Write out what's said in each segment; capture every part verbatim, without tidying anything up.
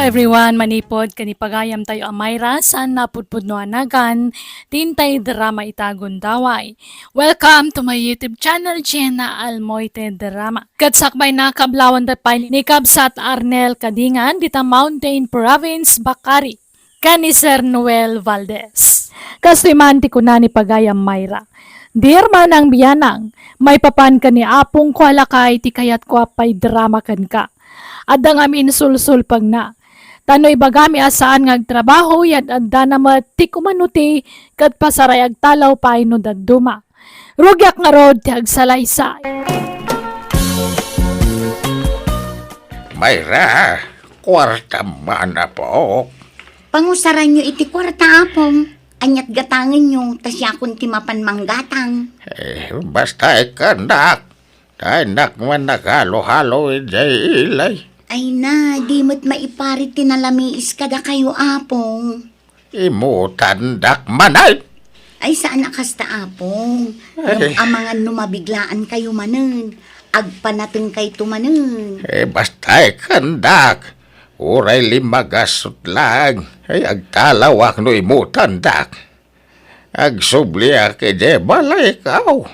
Everyone, manipod ken ipagayam tayo a Myra, saan napudpudno a nagan, ti intay drama ita gundaway. Welcome to my YouTube channel, Jenna Almoite Drama. Ket sakbay na, kablawanda pay ni Kabsat Arnel Kadingan, dita Mountain Province, Bakari, ken ni Sir Noel Valdez. Kastoy man ti kuna ni pagayam Myra, "Dear manang bianang, maipapan ken ni apongko a lakay ti kayatko a paidrama kenka. Adda ngamin sulsulpengna. Ta no ibagami a saan nga agtrabaho, yad-addana met ti kumanuti ket pasaray agtalaw pay no dadduma. Rugiak ngarud ti agsalaysay." Myra, kuarta man, apok. Pangusaranyo iti kuarta, apong. Aniat gatangenyo, ta siakon ti mapan manggatang. Eh, basta ikkandak. Dinak man naghalo-halo idiay ilay. Ay na, di met maiparit ti nalamiis kadakayo, apong. Imutandak manen. Ay, saan a kasta, apong. Ay. Ngem amangan no mabiglaan kayo manen. Agpanateng kayto manen. Eh, basta ikkandak. Uray limmagasut lang. Ay, agtalawak no imutandak. Agsubliak idiay balayko.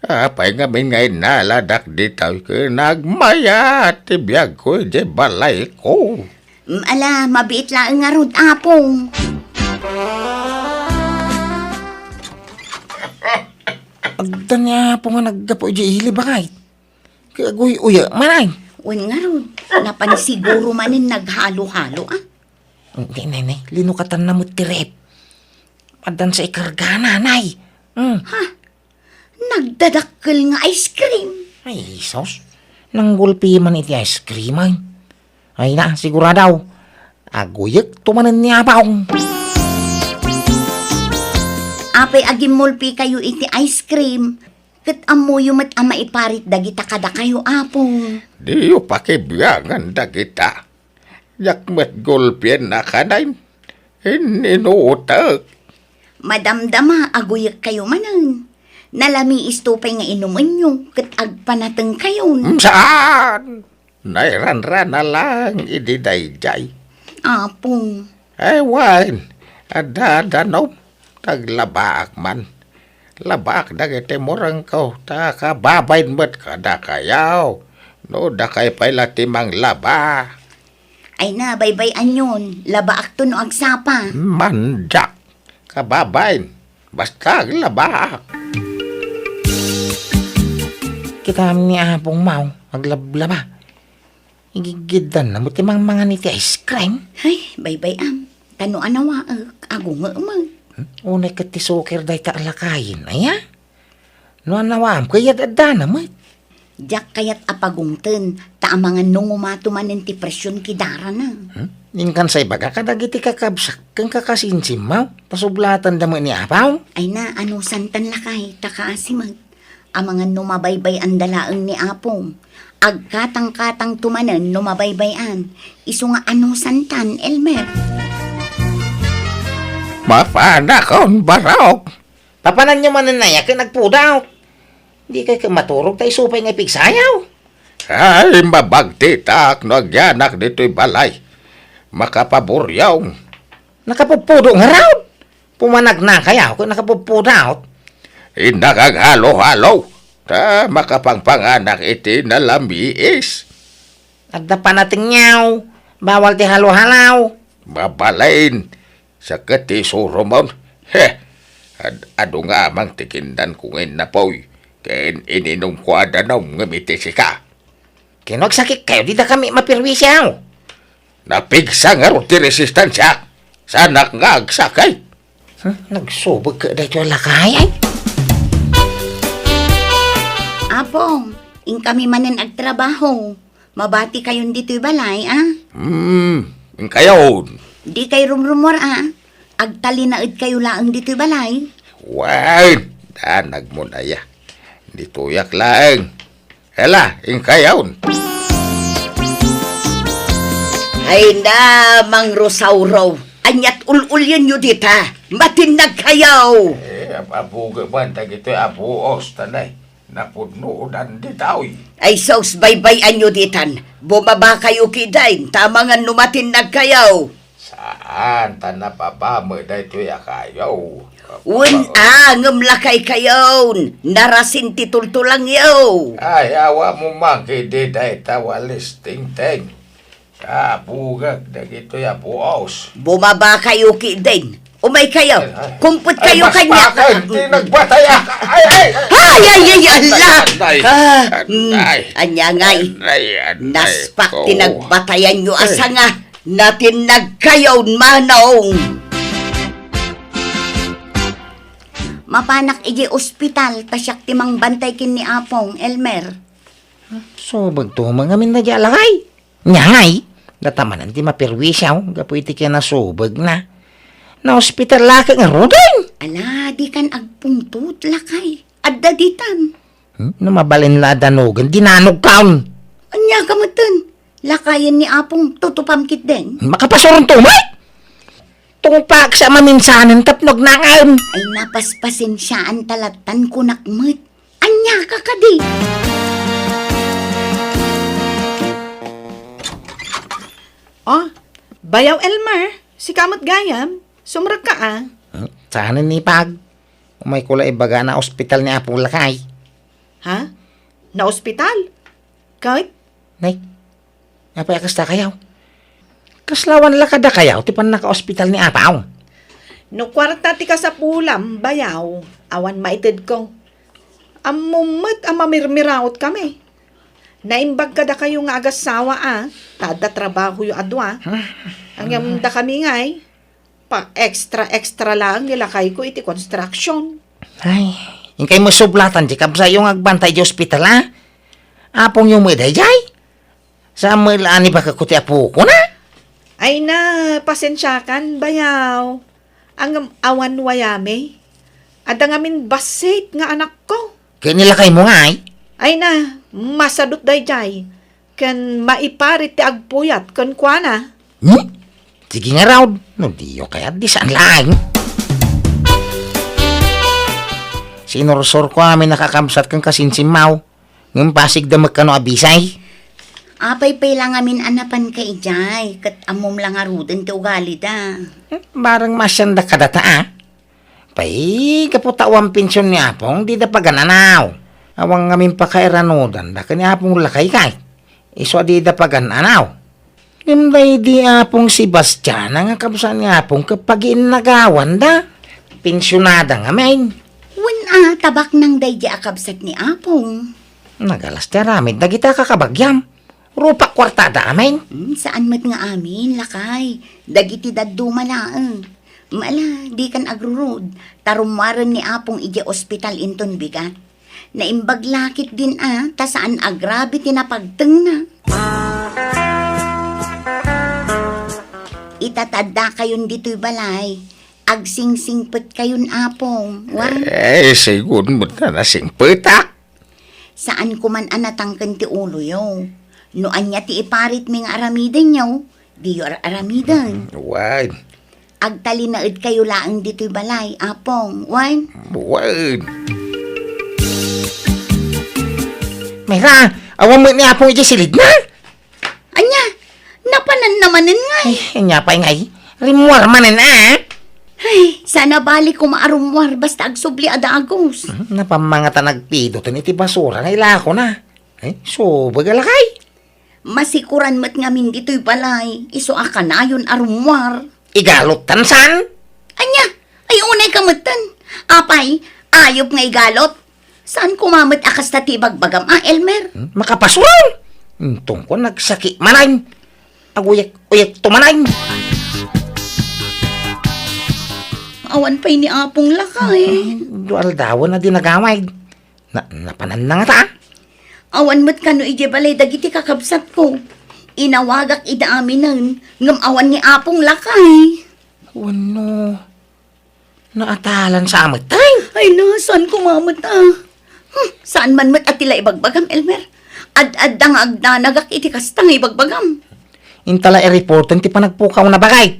Apay ngamin nga innaladak ditoy ken nagmayat ti biagko idiay balayko? Mm, ala, mabiit laeng ngarud, apong. Adda ni apong nga naggapu idiay ili, bakay. Kay aguy-uya, manay. Wen ngarud, napan siguro manen naghalo-halo, ah. Nay, nay, nay, linukatanna met ti ref. Addan sa ikargana, nay. Hmm. Ha? Nagdadakkel nga ice cream. Ay, Jesus. Nanggulpi man iti ice cream, ay. Ay na, sigurado. Aguyek to manen ni apong. Apay agimmulpi kayo iti ice cream, ket ammoyo met a maiparit dagita kadakayo, apong. Diyo pakibiangan dagita. Diak met gulpien a kanayon. Inninutek. Madamdama, aguyek kayo manen. Nalamiis to pay nga inumenyo, ket agpanateng kayon. Saan? Nairanrana lang idi daydiay. Apong. Ay, wen, adda danom. Taglabaak man. Labaak dagiti murengko, ta kababain met kadakayo. No dakay pay la ti manglaba. Ay na, baybay-anyon. Labaakto no agsapa. Mandiak. Kababain. Basta aglabaak. Kitam ni Apong Mau, aglablaba. Igigiddan na mo ti mangmangan iti ice cream? Ay, baybay-am. Ta no anawaek, agungeek. Hmm? Unay ket ti suker dayta a lakayen, aya? No anawaam, kayat addana met. Diak kayat a pagungten, ta amangan no ngumato manen ti presion ti darana. Hmm? Inkan sa ibaga kadagiti kakabsak ken kakasinsimmaw, ta sublatanda met ni Apaw. Ay na, anusantan lakay, ta kaasi met. Amangan no mabaybay-anda laeng ni Apong. Agkatangkatangto manen no mabaybay-an. Isu nga anusantan, Elmer. Mapanakon, barok! Papananyo manen aya ken agpudawk. Dikay ket maturog ta isu pay nga ipigsayaw. Ay, mabagtitak no agyanak ditoy balay. Makapaburiaw. Nakapupudok ngarud. Pumanagnakayaw ket nakapupudok. Innak aghalo-halo. Ta makapangpanganak iti nalamiis. Adda panatengyaw. Bawal ti halo-halo. Mabalin. Sa ket ti isurumon, he, ad-, adu nga amang ti kindanko nga innapuy, ken ininumko a danum ngem iti sika. Ken no agsakit kayo, dida kami mapirwisiaw. Napigsa ngarud ti resistensiak. Saanak nga agsakit. Hmm, nagsubek ka daytoy a lakay, ay? Apong, inkami manen agtrabaho. Mabati kayon ditoy balay, a? Hmm, inkayon. Dikay rumrumuar, a? Agtalinaed kayo laeng ditoy balay? Wen, danag mo na ya. Ditoyak laeng. Ela, inkayon. Ay na, Mang Rosauro. Aniat ul-ulyenyo dita. Matinnag kayo. Eh, abuga man, dagitoy abuos, tanay. Napudnodan ditoy. Ay sus, baybay-anyo ditan. Bumaba kayo kidin, ta amangan no matinnag kayo. Saan, ta nababa met daytoy a kayo. Wen a, ngem lakay kayon. Narasin ti tultulangyo. Ay, awa mo man kidi dayta walis tingting. Kabugag dagitoy a buos. Bumaba kayo kidin. Umay kayo. Ay, ay. Kumpot kayo kanya. Ay, mas bakit? Di nagbatay, ah. Ay, ay, ay. Ay, ay, ay, ala. Ay, ay. Ah, mm, ay. Anya ngay. Ay, ay, naspak ti nagbatayan yo. Ay. Asa nga natinnag kayo, manong. Mapanak iti ospital, ta siak ti mangbantay ken ni Apong, Elmer. Subagto, mangamin na di alakay. Nya ngay, data manen ti maperwisyo gapu iti kinasubegna. Naospital la ket ngaruden. Ala, dikan agpungtot, lakay. Adda ditan. Hmm? No mabalin la a danugen, dinanogkaon. Anya ka metten? Lakayen ni Apong tutupam ketdin. Makapasuron to, umay! Tungpaksa a maminsanen tapno agnangaen. Ay, napaspasensiaan ta lattan kunak met. Anya ka kadi? Oh, Bayaw Elmer, sika met gayam, sumrekka a. Hmm, saan ni Pag? Umay ko la ibaga a naospital ni Apong lakay. Ha? Naospital? Ket? Nay, apay a kasta kayaw? Kasla awan la kadakayaw ti pannakaospital ni Apong? No kuarta ti kasapulam, Bayaw, awan maitedko. Ammom met a mamirmiraotkami. Naimbag kadakayo nga agassawa a, ta adda trabahoyo a dua. Ngem dakami ngay, pa-extra-extra laeng ni lakayko iti construction. Ay, inkay met sublatan ti kabsatyo nga agbantay di ospital, a? Apongyo met daydiay? Saan met la a nibagakko ti apokona? Ay na, pasensiakan, Bayaw. Ngem awan wayami. Adda ngamin bassit nga anakko. Ket ni lakaymo ngay? Ay na, masadut daydiay. Ken maiparit ti agpuyat kenkuana. Hmm? Sige ngarud, no diyo kayat, di saan laeng. Sinursurko amin a kakabsat ken kasinsimmaw. Ngem pasigda met kano a bisay. Apay pay la ngamin a napanka idiay, ket ammom la ngaruden ti ugalida. Hmm, bareng maasianda kadata, a? Pay, gapu ta awan pension ni Apong, dida pagan-anaw. Awan ngamin pakairanudanda ken ni Apong lakay kay. Isu a dida pagan-anaw. Ngem daydi Apong Sebastiana nga kabsat ni Apong ket pagiinnagawanda. Pensionada ngamin. Wen a, tabaknang daydi a kabsat ni Apong. Nagalas ti aramid dagiti a kakabagiam. Rupak kuartada amin. Hmm, saan met nga amin, lakay. Dagiti dadduma laeng. Mala, dikan agrurod. Ta rummuaren ni Apong idiay ospital inton bigat. Naimbag la ketdin a, ta saan a grabe ti napagtengna. Ita ta addakayon ditoy balay, agsingsingpetkayon, Apong. Wen? Eh, sigun met ta nasingpetak. Saan koman a natangken ti uloyo. No ania ti iparitmi nga aramidenyo, diyo ar-aramiden. Mm, wen. Agtalinaedkayo laeng ditoy balay, Apong. Wen? Wen. Mayra, awan met ni Apong idiay silidna? Ania, napananna manen ngay? Ay, ania pay ngay? Rimmuar manen, a? Ay, saan a bali koma a rummuar basta agsubli a dagus. Mhm, napammangatan agpidoten iti basura nga ilakona. Ay, subag a lakay. Masikuran met ngamin ditoy balay, isu a kanayon a rummuar. Igalottan saan? Ania, ay unay ka metten. Apay, ayup nga igalot. Saan koma met a kasta ti ibagbagam a, Elmer? Hmm? Makapasuron! Intong ko nagsaki manen. Aguyek-uyek to manen. Awan pay ni Apong lakay. Hmm, dua aldawen a di nagawid. Na, napananna ngata? Awan met kano idiay balay dagiti kakabsatko. Inawagak ida aminen, ngem awan ni Apong lakay. Wenno, naatalan sa amet, ay? Ay na, saan koma met a? Hmm, saan man met a ti la ibagbagam, Elmer? Ad-adda nga agdanagak iti kasta nga ibagbagam. Inta la i-reporten ti panagpukawna, bagay.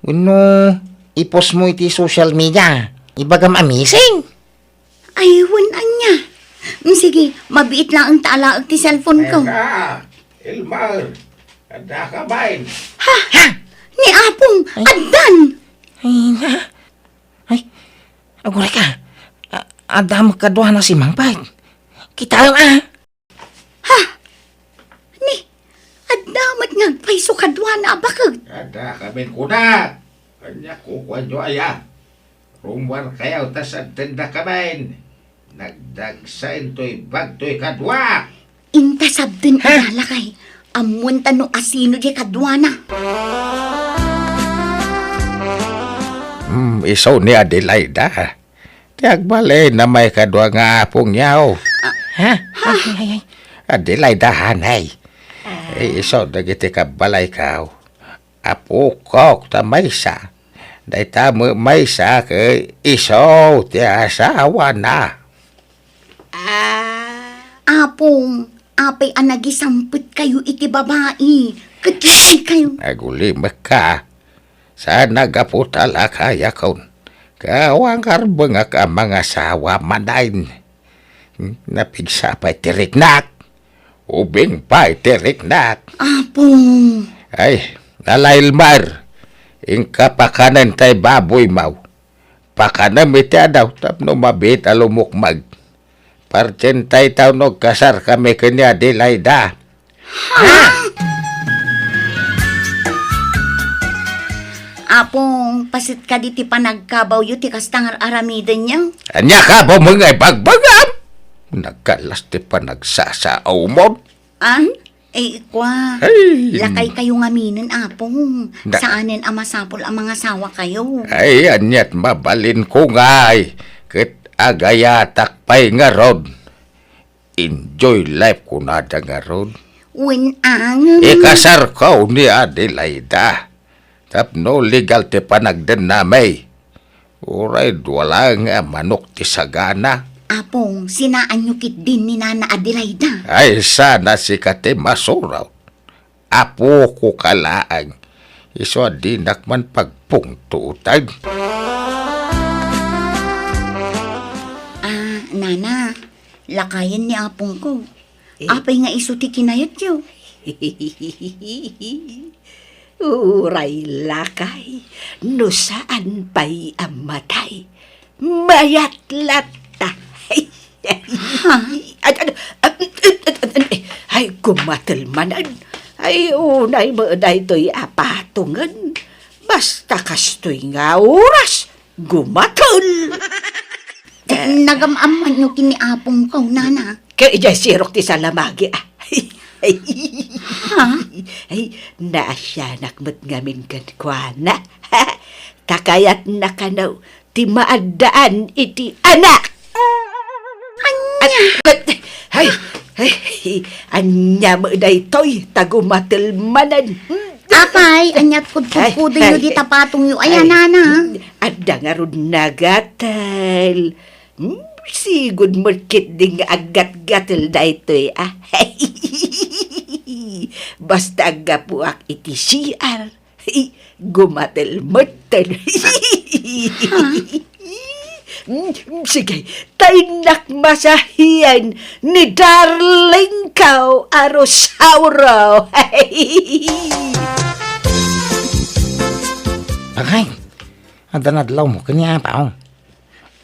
Wenno, i-post mo iti social media. Ibagam a missing. Ay, wen ania. Mm, Sige, mabiit laeng ta alaek ti cellphone ko. Eka, Elmer, adda ka bain? Ha? Ha? Ni Apong, Ay. Addan! Ay, na. Ay, aguray ka. A-, adda met kaduana si Mangpet. Kitaem, a. Ha? Ni, adda met nga agpayso kaduana a bakek. Adda kamin kuna. Ania kukuanyo aya? Rummuarkayo ta sadtendakamin. Nagdagsa intoy bagtoy kadua. Inta sabten Ha? Ida, lakay. Ammoenta no asino diay kaduana. Hmm, isu ni Adelaida. Ti agbalin a maikadua nga apongyo. Ha? Ay, ay, ay. Adelaida, hanay. Ay, isu dagiti kabbalayko. Apokok ta maysa. Dayta met maysa ket isu ti asawana. Ah. Apong, apay a nagisampetkayo iti babai? Ket Shh! Kayo. Agulimekka. Saan a gapu ta lakayakon. Awan karbengak a mangasawa manen. Hmm, napigsa pay ti riknak. Ubing pay ti riknak. Apong. Ay, nalailmar. Inka pakanen tay baboymo. Pakanem iti adaw tapno mabiit a lumukmeg. Partientay ta no agkasarkami ken ni Adelaida. Ha? Apong, paset kadi ti panagkabawyo ti kasta nga ar-aramidenyo? Ania kabawmo nga ibagbagam? Nagkallas ti panagsasaawmon. An? Ay, ikua. Ay. Lakaykayo ngaminen, Apong. Da- Saanen a masapul a mangasawakayo. Ay, aniat mabalinko ngay. Ket agayatak pay ngarud. Enjoy life kunada ngarud. Wen, angem. Ikasarko ni Adelaida. Tapno legal ti panagdennami. Uray dua laeng a manok ti sagana. Apong, sinaanyo ketdin ni Nana Adelaida? Ay, sana sika ti masurot. Apoko ka laeng. Isu a dinak man pagpungtotan. Ah, Nana, lakayen ni apongko. Eh? Apay nga isu ti kinayatyo? Uray lakay, no saan pay a matay, mayat latta. Ha? Ay, ay, ay, ay, ay, ay, gumatel manen. Ay, unay met daytoy a patongen. Basta kastoy nga oras, gumatel. Nagam-ammanyo ken ni apongko, Nana? Ket idiay sirok ti salamagi, a. Ha? Ay, naasianak met ngamin kenkuana. Ta kayatna kano ti maaddaan iti anak. Ania? At, ay, ay, ania met daytoy, ta gumatel manen. Apay, aniat kudkudkudenyo dita patongyo aya, Nana? Adda ngarud nagatel. Hmm, sigud met ketdi nga aggatgatel daytoy, a. Basta aggapuak iti C R, gumatel metten. Hmm, sige, ta innak masahian ni darling ko a Rosauro. Agay, adda nadlawmo ken ni Apong.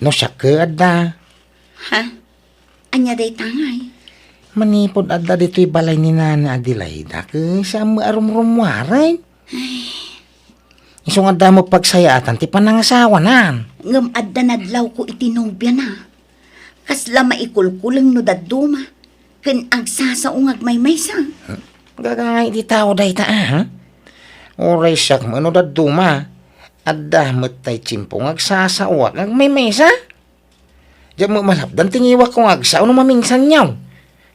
No siak ket adda. Ha? Ania dayta ngay? Manipud adda ditoy balay ni Nana Adelaida, ket saan met a rumrummuaren. Ay. Isu nga adda met pagsayaatan ti panangasawanan. Ngem adda nadlawko iti nobiana. Kasla maikulkuleng no dadduma, ken agsasao nga agmaymaysa. Gagangay ti tao dayta, a, ha? Uray siak met no dadduma, adda met tay tiempo nga agsasaoak nga agmaymaysa. Diak met malapdan ti ngiwak ko nga agsao no maminsanyo.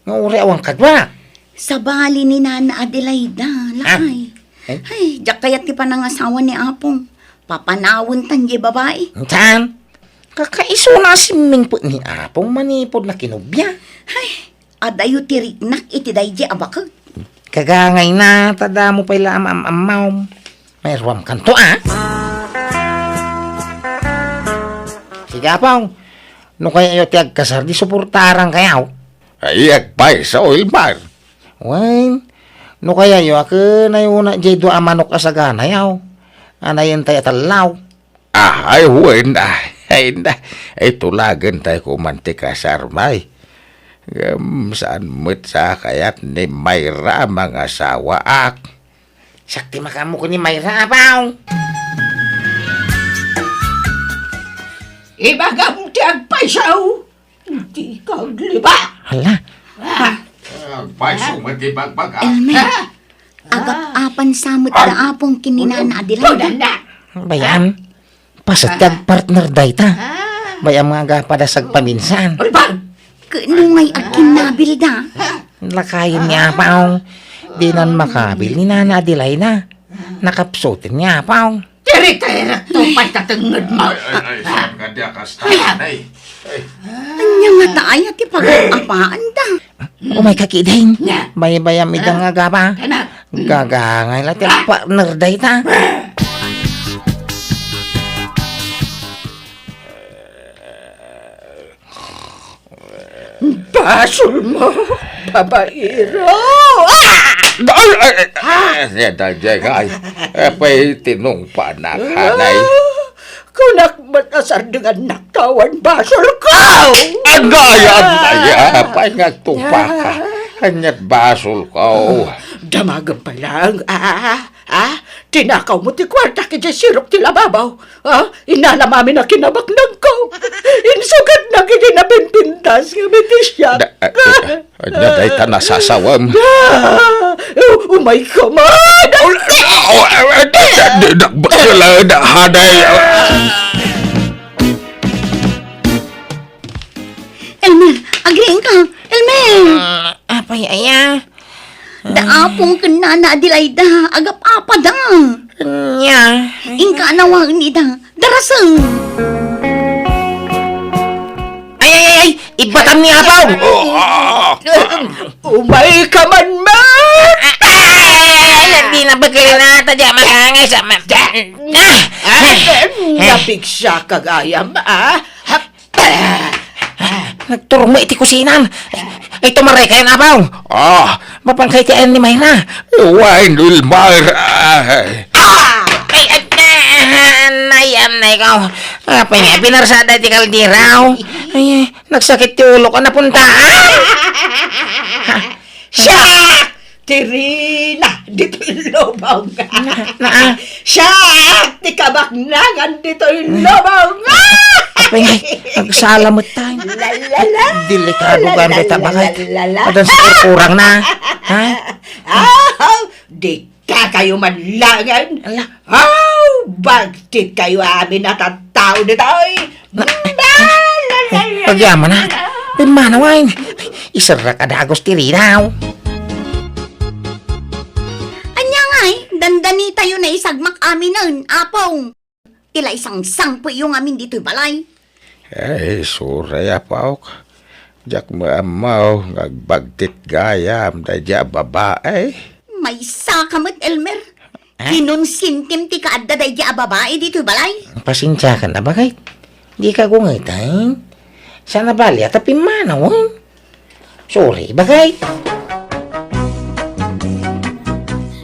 Nga uray awan kadua. Sabali ni Nana Adelaida, lakay. Ah? Eh? Ay, diak kayat ti panangasawa ni Apong. Papanawenta diay babai. Saan? Kakaisuna a simmingpet ni Apong manipud nakinubia. Ay, adayo ti riknak iti daydi a bakek. Kagangayna, ta damo pay la am-am-ammawm. Mairuamkanto, a? Sige, Apong. No kayatyo ti agkasar, di suportarankayo. Ay, agpayso, Elmer. Wen, no kayayo a ken ay una jay dua a manok a saganayo. Anayen tay a tallaw. Ah, ay, wen, ay, ay, na, ay, tulagen tayo kuman ti kasarmay. Ngem saan met sa kayat ni Mayra a mangasawaak? Siak ti makaammo ken ni Mayra, apaw. Ibagam ti agpayso. Dika agliba. Hala. Ah. Agpayso met ti bagbaga. Elmer, ah, agap-apan sa met da apong ken ni Nana Adelaida. Bayam, paset ti agpartner dayta. Ah. Bayam nga agapada sagpaminsan. Ulbag! Ket no ngay agkinnabil da? Lakayen nga apaw, dinan makabil ni Nana Adelaida. Nakapsuten nga apaw. Tiri-tirik to pay ta tengnged mo. Ay, ay, ay, saan ka di akasta, ay? Ay. Anya nga taaya ti pag-apaanda? Umay ka kidin. Nya. Baybayam ida nga agaba. Kana. Gagangay la ti partner dayta. Basol mo, babaero! Ah! Ay, ay, ay, ay, ay, ay, ay, apay tinungpanak, hanay. Ah, kunak met a sardengannak ta awan basol ko! Agay, agay, apay nga agtungpaka. Aniat basol ko. Damagem pay laeng, ah, ah, tinakaw mo ti kuarta idiay sirok ti lababo. Ah, inalam amin a kinabaknangko. Insugatnak iti napimpintas nga mitisiak. Da, eh, eh, anya dayta nasasawem? Ah, umay ka man! Oh, oh, eh, eh, di, di, di, di, di, di, di, di, di, di, Elmer, agriing ka! Elmer! Ah, apay aya? Da apong ken Nana Adelaida, agap-apada. Nya. Inka anawaen ida. Daraseng. Ay, ay, ay, ay! Ibbatam ni apaw! Umay ka man, ma! Ay, di na bagay na, tadya makangay sa ma-, ah! Ah, napigsa ka gayam, ah? Nagturong mo iti kusinan. Ay, tumaray kayo, apaw. Ah, mapan kayo ti ayan ni Mayra. Wine will mar-, ay. Ah! Ay, ay, ay, ay, ay, ko. Apay nga, pinarsada ti kaldiraw. Ay, nagsakit ti ulo ko, napunta. Ah! Siak ti rina ditoy lubong. Na, na, ah. Siak ti kabaknangan ditoy lubong. Apay, nagsala met tayo. La, la, la. Delikado la, la, ganda ta, la, bakit? La, la, la. Adan sa kurang na. Ha? Ah, di ka kayo man langan. Ala. Aw, bagtit kayo amin a tattao ditoy. Na, ay, ay, ay, ay, agyaman na. Pimmanaw ay. Iserrak a dagos ti rinaw. Anya ngay, dandani tayo na isagmak aminen, Apong. Ti la isangsangpetyo ngamin ditoy balay. Ay, sorry, Apok. Diak maammo nga agbagtit gayam daydi a babae. Maysa ka met, Elmer. Ha? Kinonsintim ti kaadda daydi a babae ditoy balay. Pasensiakan a bakit? Di ka gungeten. Sana bali a ta pimmanawen. Sorry, bakit?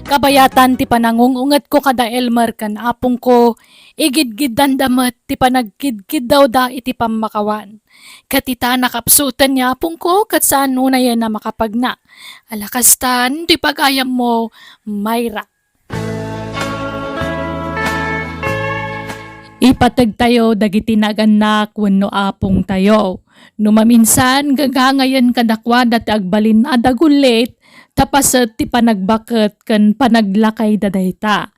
Kabayatan ti panangung-ungetko kada Elmer ken apongko, igidgiddanda met ti panagkidkiddawda iti pammakawan. Ket ita, nakapsuten ni apongko ket saan unayen a makapagna. Ala kastan, ti pagayammo, Mayra. Ipategtayo dagiti nagannak wenno apongtayo. No maminsan, gagangayen kadakuada ti agbalin a dagullit, ta paset ti panagbaket ken panaglakayda dayta.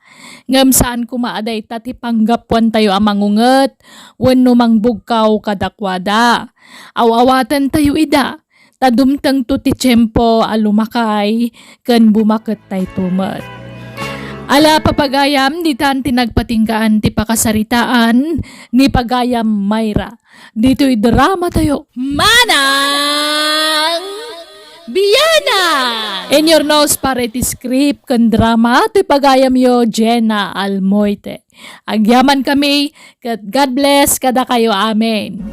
Ngem saan koma a dayta ti panggapuantayo a mangunget wenno mangbugkaw kadakuada. Aw-awatentayo ida, ta dumtengto ti tiempo a lumakay ken bumakettayto met. Ala, papagayam, ditan ti nagpatinggaan ti pakasaritaan ni Pagayam Mayra. Ditoy drama tayo. Manang Biana! In your nose para iti script ken drama ti pagayamyo, Jenna Almoite. Agyaman kami, ket God bless kadakayo. Amen.